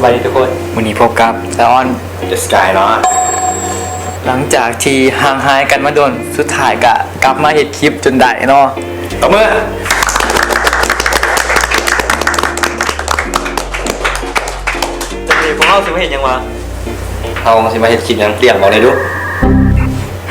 ສະບາຍດີທຸກຄົນ ມື້ນີ້ພົບກັບສະອອນ The Sky ເນາະ. ຫຼັງຈາກທີ່ຫ່າງຫາຍກັນມາດົນ ສຸດທ້າຍກະກັບມາເຮັດຄລິບຈົນໄດ້ເນາະ. ຕົບມື. ມື້ນີ້ພວກເຮົາຊິມາເຮັດຫຍັງວະ? ເຮົາຊິມາເຮັດຄລິບຫຍັງ? ລ້ຽງບອກແດ່ດູ.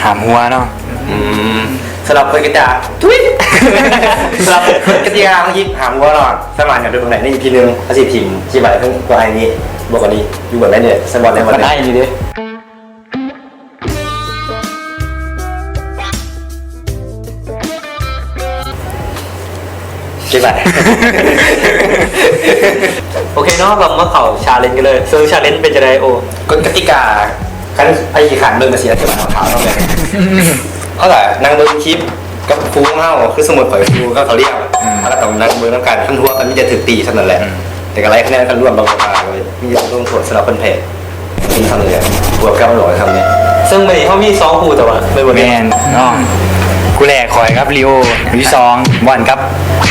ຫາມຫົວເນາະ. ອືມ ສຳລັບເພິ່ນກະຈະ ທຸຍ ສຳລັບເພິ່ນກະຈະຫາມຫົວເນາະ. ສາມາດເຂົ້າໄປເບິ່ງໄດ້ໃນ ອີ ພີ ໜຶ່ງ ເຮົາຊິຖິ້ມຄລິບໄວ້ເທິງ ກວ່າອັນນີ້ ບວກກັນນີ້ ຢູ່ເບື້ອງໃດນີ້ ສະບອນໄດ້ບໍ່ ໄດ້ນີ້ເດ້. ເກັບໄວ້. ໂອເຄເນາະ ເຮົາມາເຂົ້າ challenge ກັນເລີຍ. ເຊິ່ງ challenge ເປັນຈັ່ງໃດ? ໂອ້ ກົດກະຕິກາ ຄັນໃຜຂີ້ຄ້ານເບິ່ງກະຊິອະທິບາຍຄ່າວໆເນາະ. ເຮົາກະນັ່ງເບິ່ງຄລິບກັບຄູ່ຂອງເຮົາ ຄືສົມມຸດຂ້ອຍຄູ່ກັບເຂົາລ້ຽງ ອືມ ເຮົາກະຕ້ອງນັ່ງເບິ່ງນຳກັນ ຄັນຫົວກະມີແຕ່ຖືກຕີສ່ຳນັ້ນແຫຼະ. ອືມ ແຕ່ກະໄລ່ຄະແນນກັນລວມລອງກັນໄປເລີຍ ມີບົດລົງໂທດສຳລັບຄົນແພ້. ມີຄຳເດີ ບວກກັບມັນຫຼອຍຄຳນີ້. ເຊິ່ງມື້ນີ້ເຮົາມີສອງຄູ່ ແຕ່ວ່າແມ່ນບໍ່? ແມ່ນເນາະ. ຄູ່ແລກຂ້ອຍກັບລີໂອ, ຄູ່ທີສອງບອນກັບ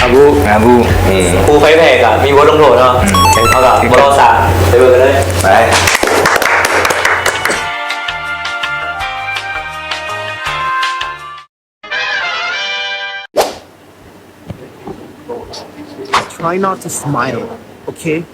ອາບູ ອາບູ. ອືມ ຄູ່ໃຜແພ້ກະມີບົດລົງໂທດເນາະ. ອືມ ເຮົາກະບໍ່ລໍຊ້າ ໄປເບິ່ງກັນເລີຍ ໄປ. Try not to smile, okay?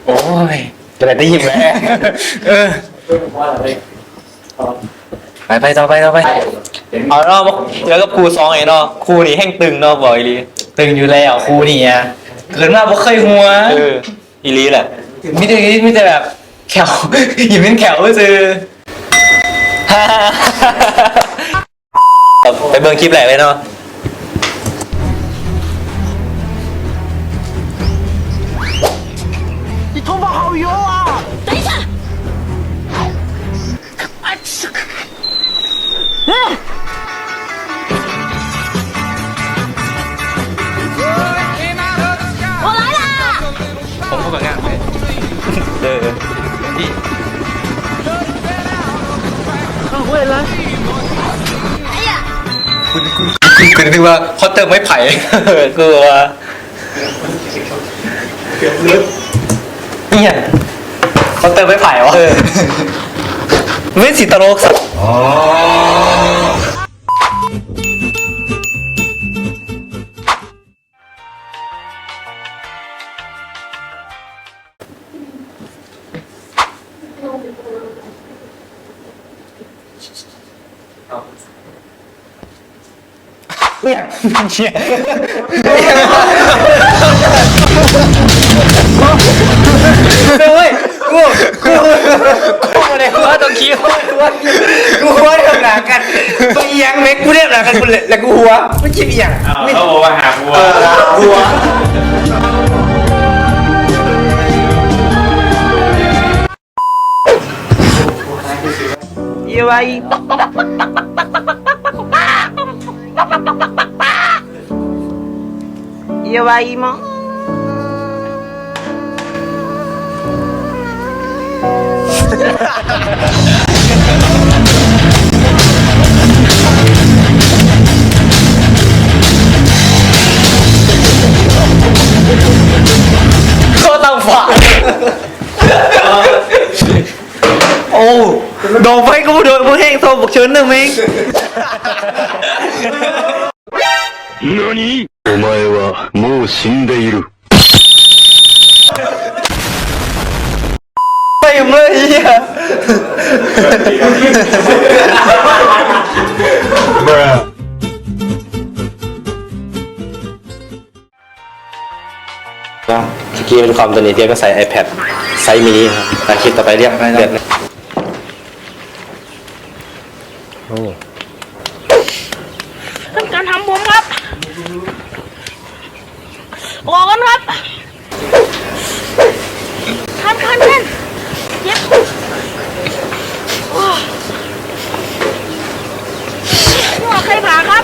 ໂອ້ຍ ຈະໄດ້ແຕ່ຍິ້ມແຫຼະ. ເອີ ໄປ ໄປຕໍ່ ໄປຕໍ່ ໄປ. ເອົາເນາະ ເຈີກັບຄູ່ສອງເອງເນາະ. ຄູ່ນີ້ແຮ່ງຕຶງເນາະ ບອກອີ່ຫຼີ ຕຶງຢູ່ແລ້ວຄູ່ນີ້ອະ. ເກີດມາບໍ່ເຄີຍຫົວ. ເອີ ອີ່ຫຼີແຫຼະ ມີແຕ່ ມີແຕ່ແບບແຂ້ວ ຍິ້ມເປັນແຂ້ວຊື່. ໄປເບິ່ງຄລິບແລກເລີຍເນາະ. ກູ ກູ ກູ ກູນຶກວ່າເຂົາເຕີມໄມ້ໄຜ່ ກູວ່າ ອີ່ຫຍັງ ເຂົາເຕີມໄມ້ໄຜ່ຫວາ? ເອີ ເປັນຊິຕະຫຼົກຊະ. ອໍ ເຮີ້ຍ ກູ ກູ ກູບໍ່ໄດ້ຫົວ ຕ້ອງຂີ້ຫົວ ກູຫົວແນມໜ້າກັນ ໂຕອີ່ຫຍັງແມັກ ກູແນມໜ້າກັນພຸ້ນແຫຼະ ແລ້ວກູຫົວ ມັນຄລິບອີ່ຫຍັງ? ເຂົາບອກວ່າຫາຫົວ ເອີ ຫາຫົວ. ໂອ້ ດອງໄຟກະບໍ່ໂດນ ບໍ່ແຮງເທົ່າບັກເຊີນນະແມ່ງ. なに？お前はもう死んでいる。ໄປເລີຍ ສະກີເປັນຄອມ ຕອນນີ້ເດຍກະໃຊ້ໄອແພດ ໃຊ້ມິນິ. ອາ ຄລິບຕໍ່ໄປ ລຽບ ລຽບ. ໂອ້ ທ່ານການທຳຜົມຄັບ ອອກກ່ອນຄັບ ທ່ານ ທ່ານ ທ່ານ ເຈັບ ໂອ້ ຫົວໄຂ້ຜາຄັບ.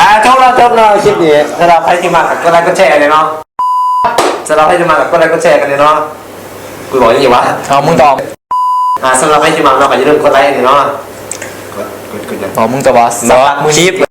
ອ່າ ຈົບແລ້ວ ຈົບແລ້ວຄລິບນີ້. ສຳລັບໃຜທີ່ມັກກໍກົດໄລກົດແຊກັນແດ່ເນາະ. ສຳລັບໃຜທີ່ມັກກໍກົດໄລກົດແຊກັນແດ່ເນາະ. ກູບອກຫຍັງຢູ່ວະ? ເອົາ ມຶງຕອບ. ອ່າ ສຳລັບໃຜທີ່ມັກເນາະ ກໍຢ່າລືມກົດໄລແດ່ເນາະ. ກົດ ກົດ ກົດຫຍັງ? ເອົາ ມຶງຕອບວ່າ ສຳລັບ ສຳລັບຄລິບ